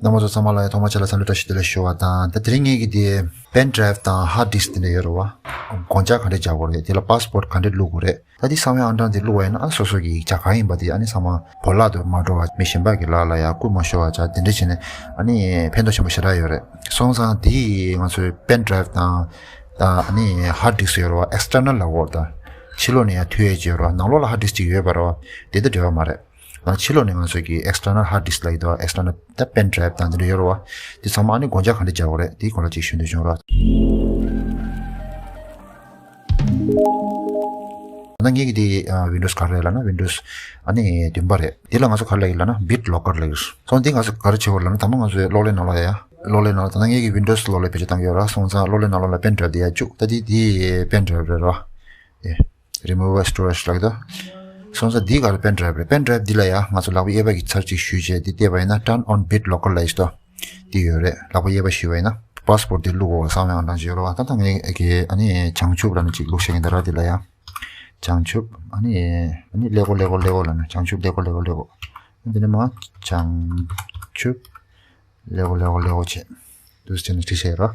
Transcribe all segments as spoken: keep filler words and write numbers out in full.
རྣམ་པ་ཚོ་ཚང་མ་ལ་ཡང་ཐོག་མ་ཆ་ལ་འཚམས་འདྲི་བཀྲ་ཤིས་བདེ་ལེགས་ཞུ་བ་དང་། ད་དེ་རིང་ངེད་ཀྱི་དེ་pen drive་དང་hard disk་དེ་འདྲ་ཡོད་རེད་བ། སྒོ་ལྕགས་ག་འདྲས་རྒྱག་དགོས་རེད། དེ་ལ་passport་ག་འདྲས་བླུག་དགོས་རེད། ད་དེ་གསང་བའི་ཨང་གྲངས་དེ་བླུགས་པ་ཡིན་ན་ཨ་སོ་སོ་གི་ཡིག་ཆ་གང་ཡིན་པ་དེ་ཨ་ནི་ཚང་མ་བོར་བརླག་ཏུ་མ་འགྲོ་བ། མི་གཞན་པ་གི་ལག་ལ་ཡང་རྐུ་མ་ཤོར་བ་བྱ། དེ་འདྲས་བྱས་ནས་ཨ་ནི་ཕན་ཐོགས་ཆེན་པོ་ཞེ་དྲག་ཡོད་རེད། སོང་ཙང་དེ་ང་ཚོའི་pen drive་དང་ད་ཨ་ནི་hard disk་ཡོད་རེད་བ། external་ལབ་དགོས་རེད། ད་ཕྱི་ལོགས་ནས་ཡང་མཐུད་ཡས་ཅིག་ཡོད་རེད་བ། ནང་ལོགས་ལ་hard disk་ཅིག་ཡོད་པ་རེད་བ། དེ་དང་འབྲེལ་བ་མ་རེད། ང་ཕྱི་ལོགས་ནས་ང་ཚོ་གི་external hard disk་ལབ་ཀྱི་འདུག external་ད་pen drive་དང་དེ་འདྲ་ཡོད་རེད་བ། དེ་ཚང་མ་ཨ་ནི་སྒོ་ལྕགས་ག་འདྲས་རྒྱག་དགོས་རེད། དེའི་སྐོར་ལ་ཅིག་ཞུ་འདོད་བྱུང་ར། ད་ངེད་ཀྱི་དེ་Windows་ག་རེ་རེད་ལབ་ན་Windows་ཨ་ནི་བདུན་པ་རེད། དེ་ལ་ང་ཚོ་ག་རེ་ལབ་ཀྱི་ལབ་ན་BitLocker་ལབ་ཀྱི་རེད། སོང་དེ་ང་ཚོ་ག་རེ་བྱེད་དགོས་ལབ་ན་ད་མ་ང་ཚོའི་གློག་ཀླད་ནང་ལ་ཡ་གློག་ཀླད་ནང་ལ་ད་ལྟ་ངེད་ཀྱི་Windows་གློག་ཀླད་བེད་སྤྱོད་བཏང་གི་ཡོད་ར། སོང་ཙང་གློག་ཀླད་ནང་ལོགས་ལ་pen drive་དེ་ཡ་བཅུག་ད་དེ་དེ་pen drive་རེད་ར། ཨེ། Remove storage་ལབ་ཀྱི་འདུག་སོང་ཙང་འདི་ག་རེ་pen drive་རེད། pen drive་འདི་ལ་ཡ་ང་ཚོ་ལག་པ་གཡས་པ་གི་ཚར་གཅིག་གཞུས་བྱས་འདི་བལྟས་པ་ཡིན་ན་turn on BitLocker་ལབ་ཡས་འདུག་འདི་ཡོད་རེད། ལག་པ་གཡས་པ་གཞུས་པ་ཡིན་ན་passport་འདི་བླུག་འོ་གསང་བའི་ཨང་གྲངས་ཅིག་ཡོད་རེད་བ། ད་ད་ངས་ཀྱི་ཨ་ནི་བྱང་ཆུབ་ལབ་ནས་ཅིག་བླུག་བྱས་ཡིན་ད་ར། འདི་ལ་ཡ་བྱང་ཆུབ་ཨ་ནི་ཨ་ནི་ཀླད་ཀོར་ཀླད་ཀོར་ཀླད་ཀོར་ལབ་ནས་བྱང་ཆུབ་ཀླད་ཀོར་ཀླད་ཀོར་ཀླད་ཀོར་འདི་ནས་མ་བྱང་ཆུབ། ཀླད་ཀོར་ཀླད་ཀོར་ཀླད་ཀོར་བྱས། འདུག་སེ་བྱས་ནས་བྲིས་བྱས་རོ།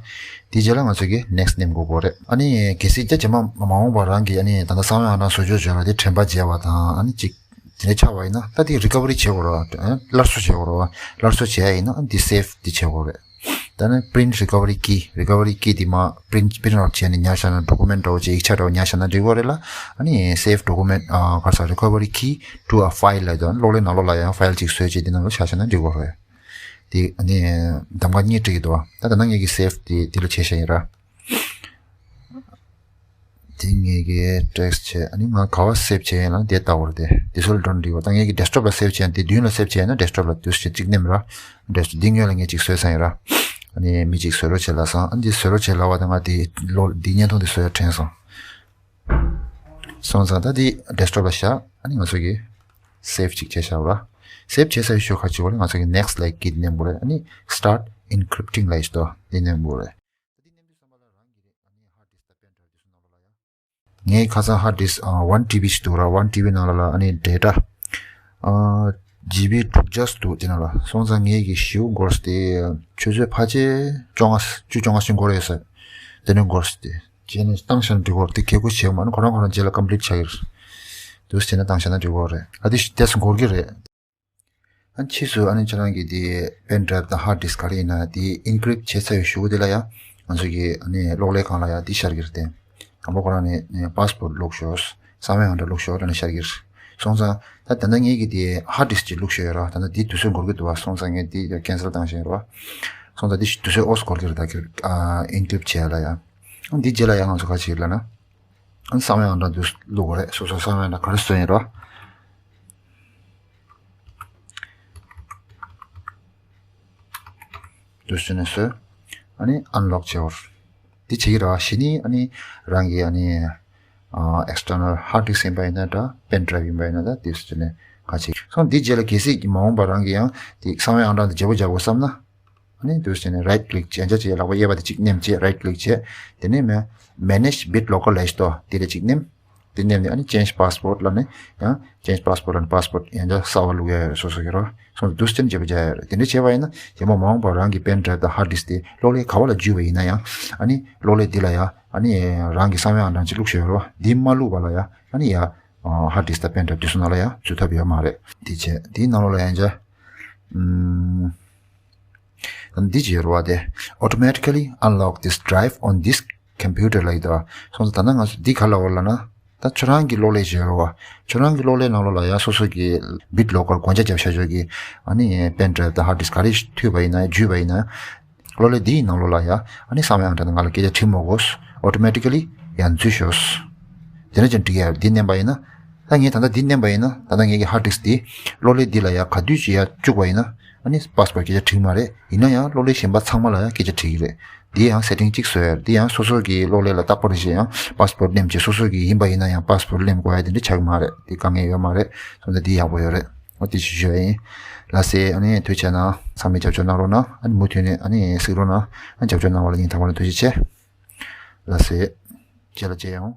དེའི་རྗེས་ལ་ང་ཚོ་གིས་next་ནེམ་དགོས་དགོས་རེད། ཨ་ནི་གལ་སྲིད་རྒྱ་རྗེས་མ་མ་འོངས་པ་རང་གིས་ཨ་ནི་ད་ལྟ་གསང་བའི་ཨང་གྲངས་བཟོ་བཅོས་བྱས་པ་དེ་དྲན་པ་བརྗེད་པ་དང་ཨ་ནི་ཅིག་དེ་འདྲ་ཆགས་པ་ཡིན་ན་ད་དེ་recovery་བྱེད་དགོས་རེད་བ། སླར་གསོ་བྱེད་དགོས་རེད་བ། སླར་གསོ་བྱེད་ཡ་ཡིན་ན་ཨ་ནི་དེ་save་དེ་བྱེད་དགོས་རེད། ད་ནི་print recovery key། recovery key་དེ་མ་print print out་བྱས་ནས་ཉར་བཞག་ན་document་འདྲ་བོ་བྱས་ཡིག་ཆ་འདྲ་བོ་ཉར་བཞག་ན་འགྲིག་གི་རེད་ལ། ཨ་ནི་save document་ཨ་ག་རེ་ཟེར་recovery key to a file་ལབ་དུས་གློག་ཀླད་ནང་ལོགས་ལ་ཡང་file་ཅིག་བཟོས་བྱས་དེ་ནང་ལ་བཞག་བཞག་ན་འགྲིག་གི་རེད། དེ་ཨ་ནི་གདམ་ག་གཉིས་སྤྲད་ཀྱི་འདུག་བ། ད་ད་ནང་ངེད་ཀྱི་save་དེ་དེ་ལ་བྱས་བཞག་ཡིན་ར། དེ་ངེད་ཀྱི་text་བྱས་ཨ་ནི་ང་ག་བ་save་བྱས་ཡིན་ལ་དེ་ལྟ་བུར་དེ་དེ་ཚོ་ལ་འགྲོ་འགྲིག་བ། ད་ངེད་ཀྱི་desktop་ལ་save་བྱས་ཡིན་དེ་མདུན་ལ་save་བྱས་ཡིན་ན་desktop་ལ་དུས་ཚོད་གཅིག་ནེམ་ར། desktop་འདི་སྔོན་ལ་ངས་གཅིག་བཟོས་ཚར་ཡིན་ར། ཨ་ནི་མི་གཅིག་བཟོ་རོགས་བྱས་ལབ་སོང་། ཨ་ནི་འདི་བཟོ་རོགས་བྱས་ལབ་པ་དང་ང་དེ་ལོ་འདི་བརྙན་ཐུང་འདི་བཟོ་ཡ་དྲན་སོང་། སོང་ཙང་ད་འདི་desktop་ལ་བཞག་ཨ་ནི་ང་ཚོ་གི་save་ཅིག་བྱས་བཞག་ར། save་བྱས་ཚར་ཡོད་ཤོག་ཁ་ཅིག་བ་ལ་ང་ཚོ་གི་next་ལ་གི་ནེམ་དགོས་རེད། ཨ་ནི་start encrypting་ལ་ཡིས་ཏོ་འདི་ནེམ་དགོས་རེད། འདི་ནེམ་དུས་ཙམ་པ་ལ་རང་གི་རེད། ཨ་ནི་hard disk་དང་pen drive་འདི་ཚོ་ནང་ལོགས་ལ་ཡ། ངའི་ཁ་སང་hard disk་ཨ་one T B་ཞིག་འདུག་ར། one T B་ནང་ལ་ལ་ཨ་ནི་data་ཨ་G B་དྲུག་བརྒྱ་འདུག་དེ་ནང་ལ། སོང་ཙང་ངའི་གི་ཞེ་པོ་འགོར་སོང་། དེ་ཆུ་ཚོད་ཕལ་ཆེར་བཅོ་ལྔ་བཅུ་བཅོ་ལྔ་ཞིག་འགོར་ཡོད་ས། དེ་ནས་འགོར་སོང་། དེ་བྱས་ནས་བཏང་བཞག་ན་འགྲིག་གི་རེད། དེ་གལ་དགོས་བྱས་མ་ནི་ཁོ་རང་ཁོ་རང་རྗེས་ལ་complete་ཆགས་ཀྱི་རེད། འདུག་སེ་བྱས་ན་བཏང་བཞག་ན་འགྲིག་གི་རེད། ཨ་དེ་དེ་འགོར་གི་རེད། ཨ་ཕྱིས་སུ་ཨ་ནི་ཁྱེད་རང་གི་དེ་pen drive་དང་hard disk་ག་རེ་ཡིན་ན་དེ་encrypt་བྱས་ཚར་བའི་གཞུག་གུ་དེ་ལ་ཡང་ང་ཚོ་གི་ཨ་ནི་གློག་ཀླད་སྒང་ལ་ཡང་དེ་ཤར་གྱི་རེད་དེ། དང་པོ་ཁོ་རང་ནས་passport་བླུགས་ཤོག་གསང་བའི་ཨང་གྲངས་བླུགས་ཤོག་ལབ་ནས་ཤར་གྱི་རེད། སོང་ཙང་ད་ད་ལྟ་ངེད་ཀྱི་དེ་hard disk་ཅིག་བླུགས་ཤོག་ཡོད་ར། ད་ལྟ་དེ་དུས་ཚོད་འགོར་གྱི་འདུག་བ། སོང་ཙང་ངས་དེ་cancel་བཏང་བཞིན་ཡོད་ར། སོང་ཙང་དེ་དུས་ཚོད་ཨོས་འགོར་གྱི་རེད། ད་ཨ་encrypt་བྱས་ལ་ཡང་། ཨ་འདི་རྗེས་ལ་ཡང་ང་ཚོ་ག་ཅིག་ལབ་ན། ཨ་གསང་བའི་ཨང་གྲངས་འདི་བླུག་དགོས་རེད། སོ་སོ་གསང་བའི་ཨང་གྲངས་ག་རེ་བཟོས་ཡིན་རོ། འདི་བཟོས་ནས་བཟོས། ཨ་ནི་unlock་བྱེད་དགོས་རེད། འདི་བྱེད་ཀྱི་རེད་བ། གཞི་ནས་ཨ་ནི་རང་གི་ཨ་ནི་ཨ་external hard disk་ཡིན་པ་ཡིན་ན་འདྲ། pen drive་ཡིན་པ་ཡིན་ན་འདྲ། འདི་བཟོས་ནས་ག་ཅིག་སོང་། འདི་རྗེས་ལ་གལ་སྲིད་མ་འོངས་པ་རང་གི་ཡང་འདི་གསང་བའི་ཨང་གྲངས་འདི་བརྗེ་པོ་རྒྱག་དགོས་བསམ་ན། ཨ་ནི་འདུག་སེ་བྱས་ནས་right click་བྱས། ཡང་བསྐྱར་ཅིག་ལག་པ་གཡས་པ་དེ་གཅིག་མནན་བྱས། right click་བྱས། དེ་ནས་མ་manage BitLocker་ལབ་ཡས་ཤིག་འདུག་དེ་ལ་གཅིག་མནན། དེ་མནན་ནས་ཨ་ནི་change password་ལབ་ནས་ཡང་change password་ལབ་ནས་password་ཡང་བསྐྱར་གསར་པ་བླུག་ཡ་ཡོད་རེད། སོ་སོ་གི་རོ། སོང་ཙང་འདུག་སེ་བྱས་ནས་བརྗེ་པོ་རྒྱག་ཡ་ཡོད་རེད། དེ་འདྲ་བྱས་པ་ཡིན་ན་རྗེས་མ་མ་འོངས་པར་རང་གི་pen drive་དང་hard disk་དེ་གློག་ཀླད་ག་བ་ལ་འཇུས་པ་ཡིན་ན་ཡང་། ཨ་ནི་གློག་ཀླད་འདི་ལ་ཡང་ཨ་ནི་རང་གི་གསང་བའི་ཨང་གྲངས་ཅིག་བླུགས་བཞག་ཡོད་རེད་བ། འདི་མ་བླུགས་པ་ལ་ཡང་ཨ་ནི་ཡ་hard disk་དང་pen drive་དེ་ཚོ་ནང་ལ་ཡང་འཛུལ་ཐབས་ཡོད་མ་རེད། དེ་བྱས་དེའི་ནང་ལོགས་ལ་ཡང་བསྐྱར་ཨམ། འདི་ཅི་ཡོད་རེད་བ། དེ་automatically unlock this drive on this computer་ལབ་ཡོད་དོ། སོང་ཙང་ད་ནང་ང་ཚོ་འདི་ག་ལ་འོར་ལ་ན། ད་ཁྱོད་རང་གི་གློག་ཀླད་ཅི་ཡོད་རེད་བ། ཁྱོད་རང་གི་གློག་ཀླད་ནང་ལོགས་ལ་ཡ་སོ་སོ་གི་BitLocker་སྒོ་ལྕགས་བརྒྱབ་བཞག་ཆོག་གི། ཨ་ནི་pen drive་དང་hard disk་ག་རེ་མཐུད་པ་ཡིན་ན་འཇུས་པ་ཡིན་ན། གློག་ཀླད་འདིའི་ནང་ལོགས་ལ་ཡ་ཨ་ནི་གསང་བའི་ཨང་གྲངས་དེ་ང་ལ་སྐད་ཆ་དྲིས་མ་དགོས། automatically་ཡ་འཛུལ་ཤོག་དེ་འདྲ་ཅན་འགྲིག་ཡ། འདི་མནན་པ་ཡིན་ན། ད་ངས་ད་ལྟ་འདི་མནན་པ་ཡིན་ན། ད་ལྟ་ངེད་ཀྱི་hard disk་འདི་གློག་ཀླད་འདི་ལ་ཡ་ག་དུས་ཅིག་ཡ་བཅུག་པ་ཡིན་ན། ཨ་ནི་password་སྐད་ཆ་དྲིས་མ་རེད། ཡིན་ན་ཡང་གློག་ཀླད་གཞན་པ་ཚང་མ་ལ་ཡ་སྐད་ཆ་དྲིས་ཀྱི་རེད། འདི་ཡང་setting་གཅིག་བཟོ་ཡ་རེད། འདི་ཡང་སོ་སོ་གི་གློག་ཀླད་ལ་རྟག་པར་བྱས་ཡང་password་ལེན་བྱས། སོ་སོ་གི་ཡིན་པ་ཡིན་ན་ཡང་password་ལེན་དགོས་ཡ་དེ་འདྲ་ཆགས་ཀྱི་མ་རེད། འདི་དཀའ་ངལ་ཡོད་མ་རེད། སོང་ཙང་འདི་ཡག་པོ་ཡོད་རེད། འོ་དེ་ཞུ་ཞུ་ཡ་ཡིན། ལགས་སེ། ཨ་ནི་ཐུགས་རྗེ་གནང་། ཚང་མས་རྒྱབ་སྐྱོར་གནང་རོགས་གནང་། ཨ་ནི་མུ་མཐུད་ནས་ཨ་ནི་གཟིགས་རོགས་གནང་། ཨ་ནི་རྒྱབ་སྐྱོར་གནང་བ་ལ་སྙིང་ཐག་པ་ནས་ཐུགས་རྗེ་ཆེ། ལགས་སེ། རྗེས་ལ་མཇལ་ཡོང་།